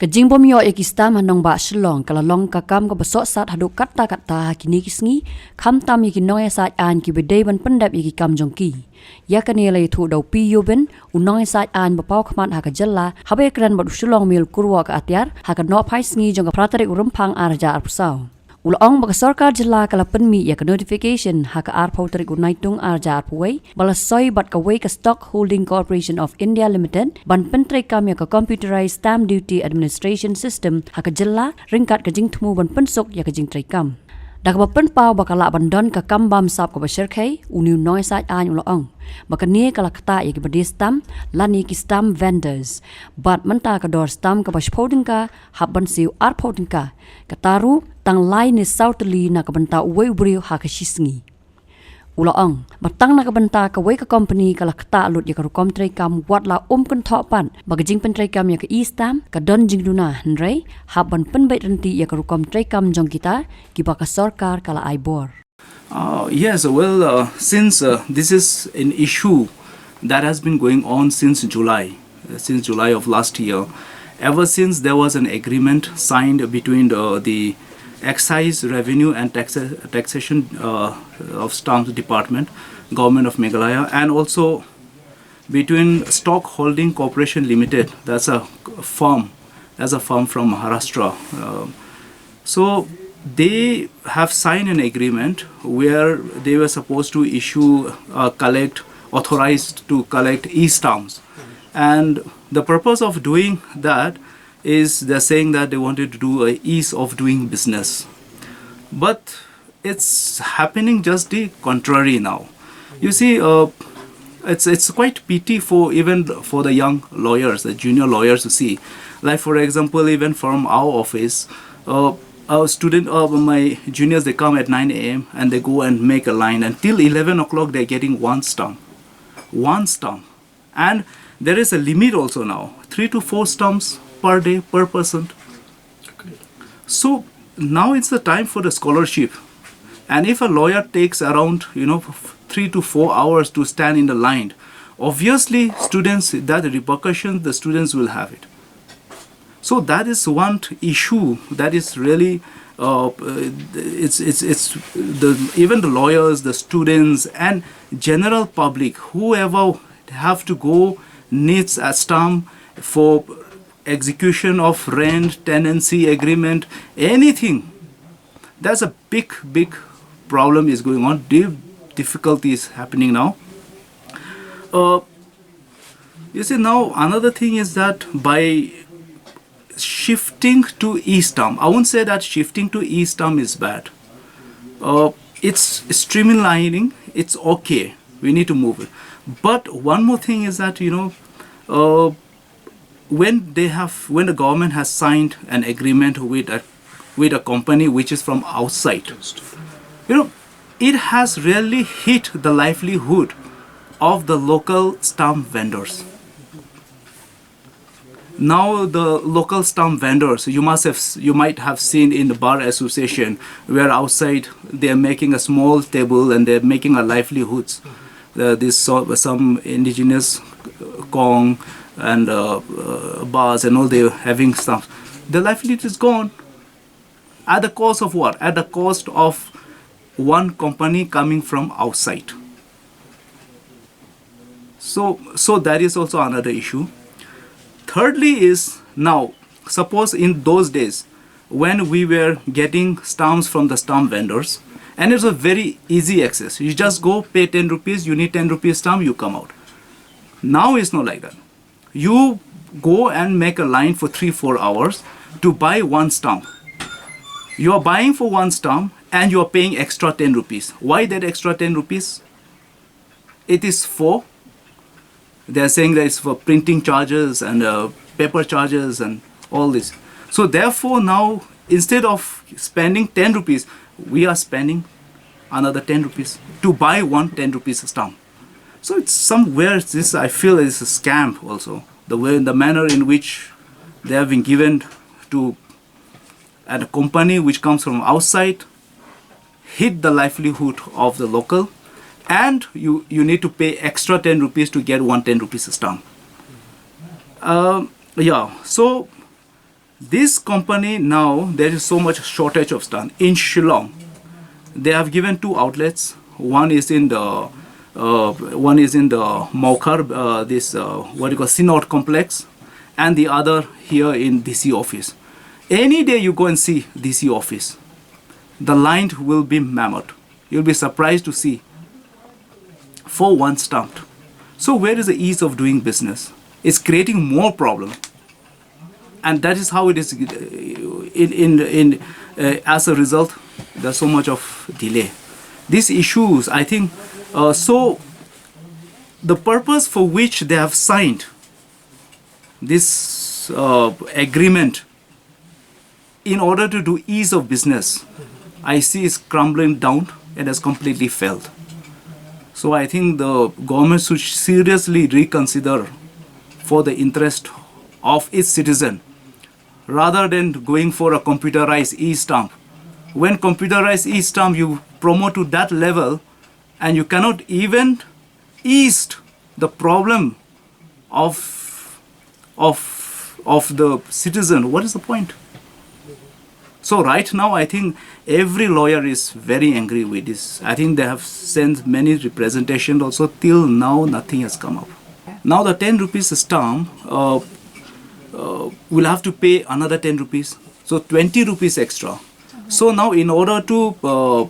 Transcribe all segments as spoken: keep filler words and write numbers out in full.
Ka jingbym ïoh ïa ki stamp ha nongbah Shillong ka la long ka kam kaba sohsat haduh katta katta ha kine ki sngi, khamtam ïa ki nongïasaid aiñ kiba dei ban pyndep ïa ki kam jong ki. Ïa kane la ïathuh da u P Yubin, u nongïasaid aiñ ba paw khmat ha ka jylla, haba ïakren bad u Shillong Mail Kurwoh ka atiar ha ka nohphai sngi jong ka phra tarik u Rymphang ar hajar arphew saw. U la ong ba ka sorkar jylla ka la pynmih ïa ka notification ha ka arphew tarik u Naitung ar hajar arphew wei, ba la soi bad kawei ka Stock Holding Corporation of India Limited ban pyntreikam ïa ka Computerized Stamp Duty Administration System ha ka jylla, ryngkat ka jingthmu ban pynsuk ïa ka jingtreikam. Da kaba pynpaw ba ka lah ban don ka kam bamsap kaba shyrkhei, une u nongïasaid aiñ u la ong ba kane ka la ktah ïa kiba die stamp lane ki stamp vendors. Bad mynta ka dor stamp kaba shiphew tyngka hap ban siew arphew tyngka. Kata ruh tang lai ne saw tylli na ka bynta uwei u briew ha ka shi sngi. U la ong ba tang na ka bynta kawei ka kompani ka la ktah lut ïa ka rukom treikam, wat la um kynthoh pat ba ka jingpyntreikam ïa ka e-stamp ka don jingduna, hynrei hap ban pynbeit ryntih ïa ka rukom treikam jong kita kiba ka sorkar ka la ai bor. Uh, yes, well, uh, since uh, this is an issue that has been going on since July, uh, since July of last year, ever since there was an agreement signed between the, the Excise Revenue and Taxa- Taxation uh, of Stamps Department, Government of Meghalaya, and also between Stock Holding Corporation Limited, that's a firm, that's a firm from Maharashtra. Uh, so they have signed an agreement where they were supposed to issue, uh, collect, authorized to collect e-stamps. And the purpose of doing that is they're saying that they wanted to do a ease of doing business. But it's happening just the contrary now. You see, uh, it's it's quite pity for even for the young lawyers, the junior lawyers. You see, like, for example, even from our office, uh, our student, uh, my juniors, they come at nine a.m. and they go and make a line, and till eleven o'clock they're getting one stamp, one stamp, and there is a limit also now, three to four stamps per day per person. So now it's the time for the scholarship. And if a lawyer takes around, you know, f- three to four hours to stand in the line, obviously students, that repercussion, the students will have it. So that is one issue that is really, uh, uh, it's it's it's the even the lawyers, the students, and general public, whoever have to go needs a stamp for execution of rent, tenancy agreement, anything. That's a big, big problem is going on. Deep difficulty is happening now. Uh, you see, now another thing is that by shifting to e-stamp, I won't say that shifting to e-stamp is bad. Uh, it's streamlining. It's okay. We need to move it. But one more thing is that, you know, uh, when they have when the government has signed an agreement with a with a company which is from outside, you know, it has really hit the livelihood of the local stamp vendors. Now the local stamp vendors, you must have s- you might have seen in the bar association, where outside they are making a small table and they're making a livelihoods. Uh, this so, some indigenous, uh, kong and uh, uh, bars and all, they're having stuff. The livelihood is gone. At the cost of what? At the cost of one company coming from outside. So, so that is also another issue. Thirdly is, now, suppose in those days when we were getting stamps from the stamp vendors, and it's a very easy access. You just go, pay ten rupees, you need ten rupees stamp, you come out. Now it's not like that. You go and make a line for three, four hours to buy one stamp. You are buying for one stamp and you are paying extra ten rupees. Why that extra ten rupees? It is for, they are saying that it's for printing charges and uh, paper charges and all this. So therefore now, instead of spending ten rupees, we are spending another ten rupees to buy one ten rupees stamp. So it's somewhere this, I feel, is a scam also. The way, the manner in which they have been given to, and a company which comes from outside hit the livelihood of the local, and you you need to pay extra ten rupees to get one ten rupees stamp. Um, yeah, so This company now, there is so much shortage of stamp in Shillong. They have given two outlets. One is in the uh, one is in the Mawkhar, uh, this uh, what you call Synod complex, and the other here in D C office. Any day you go and see D C office, the line will be mammoth. You'll be surprised to see for one stamp. So where is the ease of doing business? It's creating more problem, and that is how it is. Uh, in in in uh, as a result, there's so much of delay. These issues, I think, uh, so the purpose for which they have signed this uh, agreement in order to do ease of business, I see is crumbling down and has completely failed. So I think the government should seriously reconsider for the interest of its citizen, rather than going for a computerized e-stamp. When computerized e-stamp you promote to that level, and you cannot even ease the problem of of of the citizen, what is the point? So right now, I think every lawyer is very angry with this. I think they have sent many representations also. Till now, nothing has come up. Now the ten rupees stamp, uh, uh, will have to pay another ten rupees, so twenty rupees extra. So now, in order to uh, uh,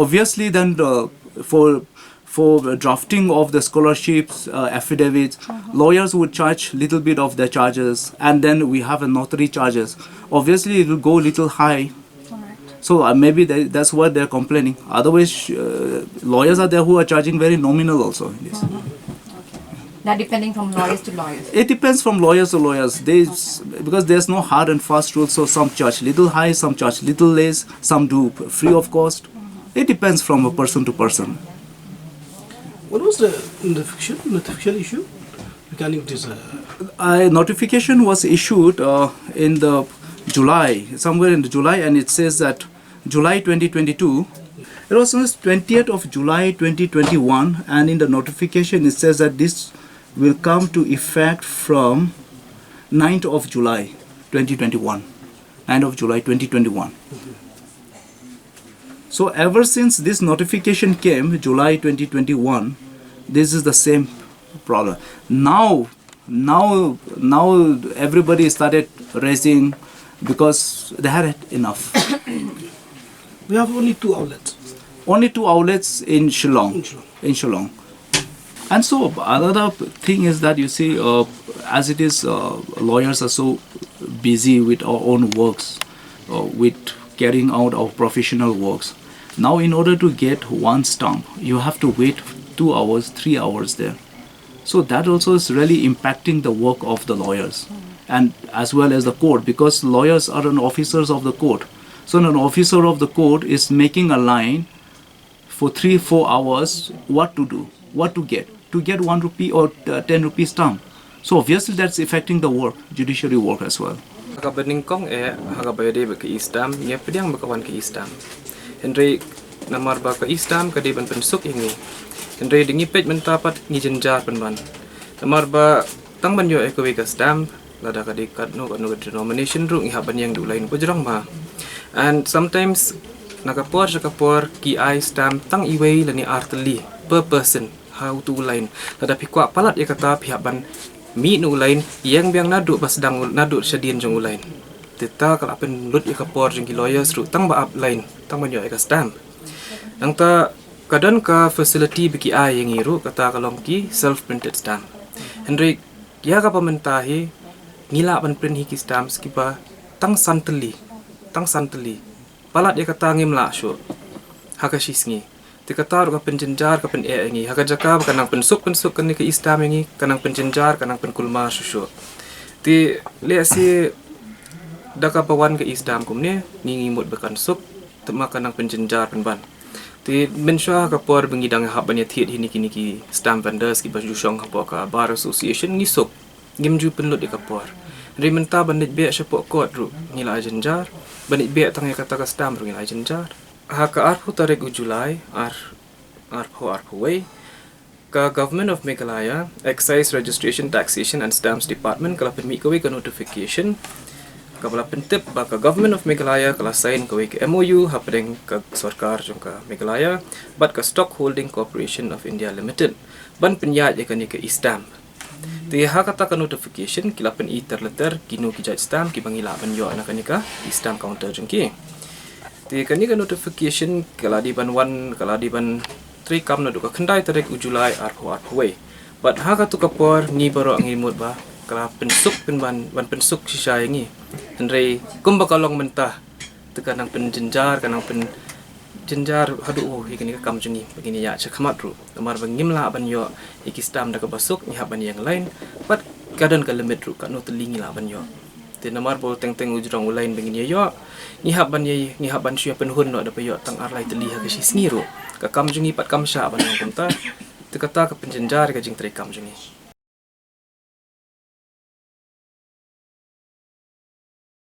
obviously then uh, for for the drafting of the scholarships, uh, affidavits, lawyers would charge little bit of their charges, and then we have a notary charges. Obviously, it will go little high. So uh, maybe they, that's what they're complaining. Otherwise, uh, lawyers are there who are charging very nominal also in this. That depending from lawyers to lawyers. It depends from lawyers to lawyers. They, because there's no hard and fast rule, so some charge little high, some charge little less, some do free of cost. It depends from a person to person. What was the notification, notification issue regarding this? Uh, A notification was issued uh, in the July, somewhere in the July, and it says that July twenty twenty-two. It was on the twentieth of July twenty twenty-one, and in the notification it says that this will come to effect from ninth of July twenty twenty-one. Ninth of July twenty twenty-one. So ever since this notification came, July twenty twenty-one, this is the same problem. Now, now, now everybody started raising because they had enough. We have only two outlets. Only two outlets in Shillong. In Shillong. In Shillong. And so another thing is that you see, uh, as it is, uh, lawyers are so busy with our own works, uh, with carrying out our professional works. Now, in order to get one stamp, you have to wait two hours, three hours there. So that also is really impacting the work of the lawyers and as well as the court, because lawyers are an officers of the court. So an officer of the court is making a line for three, four hours, what to do, what to get, to get one rupee or uh, ten rupee stamp. So obviously that's affecting the work, judiciary work as well. Ka banyngkong eh ha ka ba ïadei bad ka e-stamp, ngi pdiang ba ka wan ka e-stamp. Hynrei namar ba ka e-stamp ka dei ban pynsuk ïa ngi. Hynrei da ngi peit mynta pat ngi jynjar pynban. Namar ba tang ban ïoh ïa kawei ka stamp, lada ka dei katno katno ka denomination ruh ngi hap ban ïeng da u lain ba jrong ma. And sometimes na ka por sha ka por ki ai stamp tang iwei lane ar tylli per person ha utu u lain. Lada phi kwah palat ïa kata phi hap ban mih na u lain, ïeng biang naduh ba sdang u, naduh shadien jong u lain. Te ta ka la pynlut ïa ka por jong ki lawyers ruh tang ba ap lain, tang ban ïoh ïa ka stamp. Nangta ka don ka facility ba ki ai ïa ngi ruh, kata ka long ki self printed stamp. Hynrei ïa kaba mynta hi ngi lah ban print hi ki stamps kiba tang san tylli, tang san tylli. Palat ïa kata ngim lah shuh ha ka shi sngi. Te kata ruh ka pynjynjar, ka pyneh ïa ngi. Ha ka jaka ba ka nang pynsuk pynsuk kane ka e-stamp ïa ngi, ka nang pynjynjar, ka nang pynkulmar shuh shuh. Te lehse da kaba wan ka e-stamp kumne, ngi ngi mut ba kan suk, te ma ka nang pynjynjar pynban. Te mynshuwa ha ka por ba ngi dang hap ban ïathied hi ïa kine ki stamp vendors kiba ju shong hapoh ka Bar Association, ngi suk. Ngim ju pynlut ïa ka por. Hynrei mynta ban leit beh shapoh court ruh ngi la ai jynjar, ban leit beh tang ïa kata ka stamp ruh ngi la ai jynjar. Ha ka arphew tarik u July, ar, arphew arphew wei, ka Government of Meghalaya, Excise, Registration, Taxation and Stamps Department ka la pynmih kawei ka notification Kaba la pyntip ba ka Government of Meghalaya ka la sign kawei ka M O U hapdeng ka sorkar jong ka Meghalaya bad ka Stock Holding Corporation of India Limited ban pynïaid ïa kane ka e-stamp. Te ha kata ka notification ki la pyni ter ter kino ki jait stamp kiba ngi lah ban ïoh na kane ka e-stamp counter jong ki. Te kane ka notification ka la dei ban wan, ka la dei ban treikam naduh ka khyndai tarik u July arphew arphew wei. Bad ha katu ka por ngi baroh ngi mut ba ka la pynsuk pynban, ban pynsuk shisha ïa ngi. Hynrei kumba ka long mynta, te ka nang pynjynjar, ka nang pynjynjar haduh u ïa kane ka kam jong ngi ba ngin ïaid shakhmat ruh. Namar ba ngim lah ban ïoh ïa ki stamp da kaba suk, ngi hap ban ïeng line bad ka don ka limit ruh katno tylli ngi lah ban ïoh. Te namar ba teng teng u jrong u line ba ngin ïa ïoh, ngi hap ban ïa, ngi hap ban shu ïa pynhun noh da ba ïoh tang ar lai tylli ha ka shi sngi ruh. Ka kam jong ngi pat kam shah ban long kumta. Te kata ka pynjynjar ka jingtreikam jong ngi.